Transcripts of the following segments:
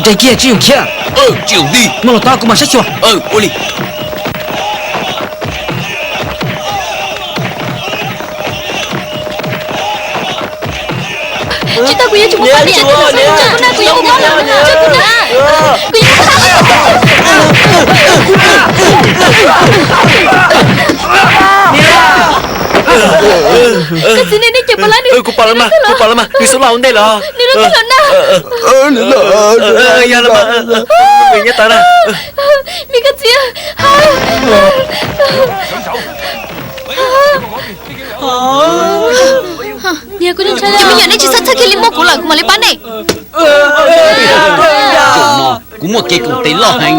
Nres kiag, tsis yoom khiav. Tsis yoom li. Muab los tau kuv mam saib xyuas. Ua li. Tsis tau, kuv yuav tsum mus pab niam. Tso kuv na, kuv yuav mus pab niam. Tso kuv na. Kuv yuav mus pab niam. Koj txiv, nej, nej cov pab lab nws. Kuv pom lawm mas, kuv pom lawm mas, nws xub laj ua ntej lawm. Nws rov qab los na. Yog los mas, nyob tau na. Me koj txiv. Niag kuv ntshai, nej tsis txhob txhawj kiag li, muaj kuv lawm, kuv mam li pab nej. Zaum no kuv muaj kev koom tes loj heev.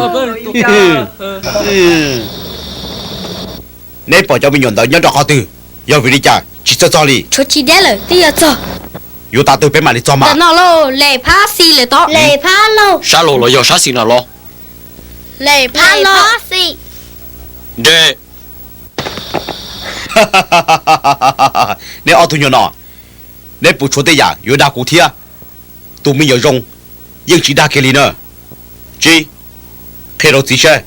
Neb pom cov me nyuam ntawd nyob rau qhov twg? Yog vim li cas tsis txawj txog li? Tshuav tsis deb lawm, twb yuav txog. Yuav tas twg peb mam li txog mas. Ntawm no lauj, lem phab xis lawm tod. Lem phab lauj. Sab laug los yog sab xis na los? Lem phab lauj. Nres. Neb ob tug nyuag no, neb puas tshuav tej yam yuav dag kuv thiab? Tus me nyuam zoo yeej tsis dag kiag li na. Tsis, qhia rau txiv saib,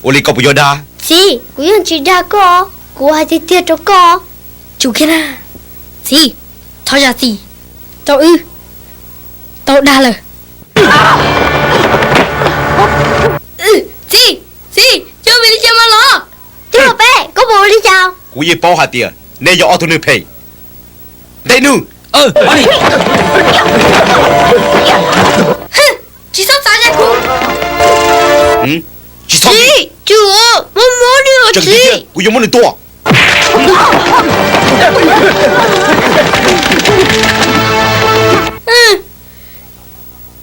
ua li koj puas yog dag? Txiv, kuv yeej tsis dag koj, kuv hais tiag tiag rau koj. Tsum kiag na. Txiv, thov zam txim rau wb, tau dag lawm. Txiv, txiv, yog vim li cas mas los? Tub peb, koj puas ua li cas? Kuv yeej paub hais tias neb yog ob tug neeg phem. Ntes nws. Tsis txhob txav zaj kuv. Tsis txhob. Txiv, tsuas muab muab nws os txiv. Kuv yuav muab nws tua.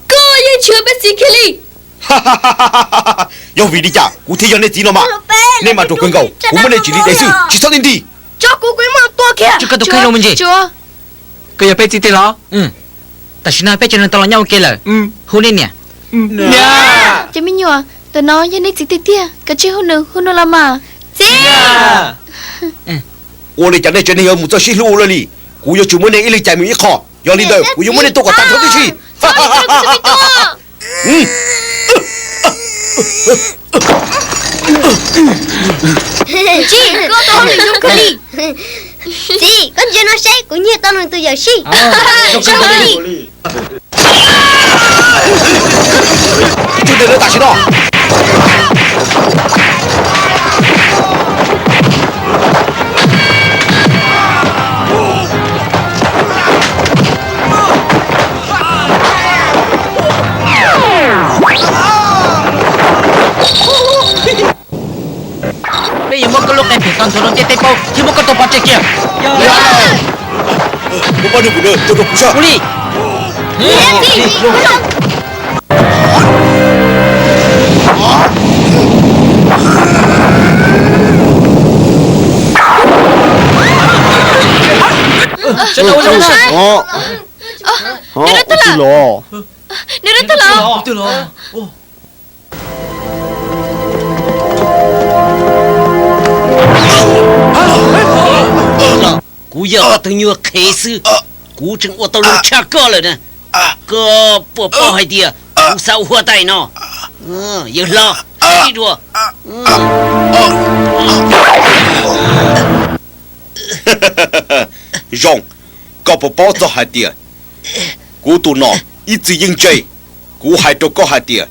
Koj yeej tsis yog peb txiv kiag li. Yog vim li cas kuv thiaj yog nej txiv no mas? Nej mas ruam kawg nkaus, kuv muab nej tsim li dev xwb, tsis txhob tig nti. Tso kuv, kuv muab tua kiag. Tsis, koj tus kheej zoo me ntsis. Koj yog peb txiv tiag los? Tam sim no peb cov neeg tau los nyob ua ke lawm. Hu nej niam. Cov me nyuam, ntawm no yog nej txiv tiag tiag, kav tsij hu nws, hu nws los mas. Txiv! Ua li cas nej tsev neeg yuav mus txawj sib hlub ua luaj li? Kuv yuav tsum muab nej ib leeg cais mus ib qho, yog li ntawd kuv yuav muab nej tua kom tag nrho tib si. Txiv, koj ntsia no seb, kuv nyiag tau nws tus yawm sij. Tus neeg lawv tam sim no. Peb yuav muab koj lub qe phem tau nthuav rau ntiaj teb paub thiab muab koj tua pov tseg kiag. Muab pab nws pum nws tua rau kuv saib. Ua li. Nws rov tag los. Nws rov tag los. Kuv yog koj tus nyuag qhev xwb, kuv tseem ua tau zoo tshaj koj lawm na. Koj puas paub hais tias kuv xav ua huab tais no? Yawg hlob, saib dua. Zoo, koj puas paub txog hais tias kuv tus nom ib txwm yeej ntse? Kuv hais rau koj hais tias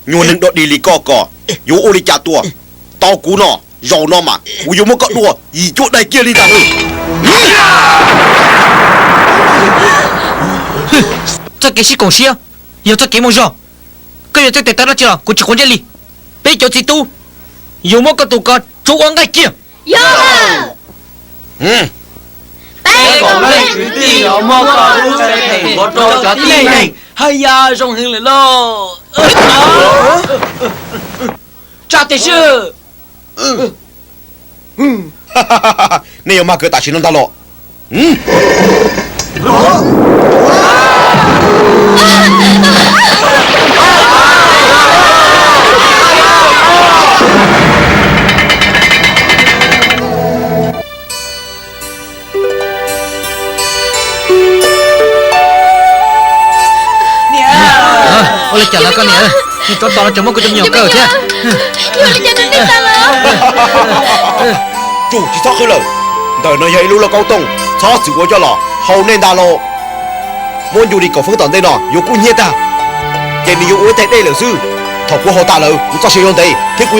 nyuag neeg dog dig li koj ko yuav ua li cas tua tau kuv no. Zaum no mas kuv yuav muab koj dua yim cuab daig kiag li ntag. Txoj kev sib koom siab yog txoj kev muaj zog. Koj yuav txawj tes taw dab tsi los kuv tsis quav ntsej li. Peb cov txiv tub yuav muab koj tus ko tsuav ua nqaij kiag. Peb kom leej kwv tij los muab koj lub txhais tes ua rau cov tib neeg haj yam zoo heev lawm lauj. Tsa tes swb. Nej yuav mag kawg tam sim no ntag los? Ua li cas lawm koj niam? Niag tsov tom no tseem muab kuv cov me nyuam kaw thiab. Tsum, tsis txhob qw lawm. Ntawm no yog ib lub lauj kaub tooj, txhob txwm ua coj los haus nej ntag lauj. Muab ncu li kaum feeb tom ntej no yuav kub hnyiab tag, ces nws yuav ua ib tais dej lawm xwb. Thaum kuv haus tas lawm kuv txoj sia yuav ntev thiab kuv yuav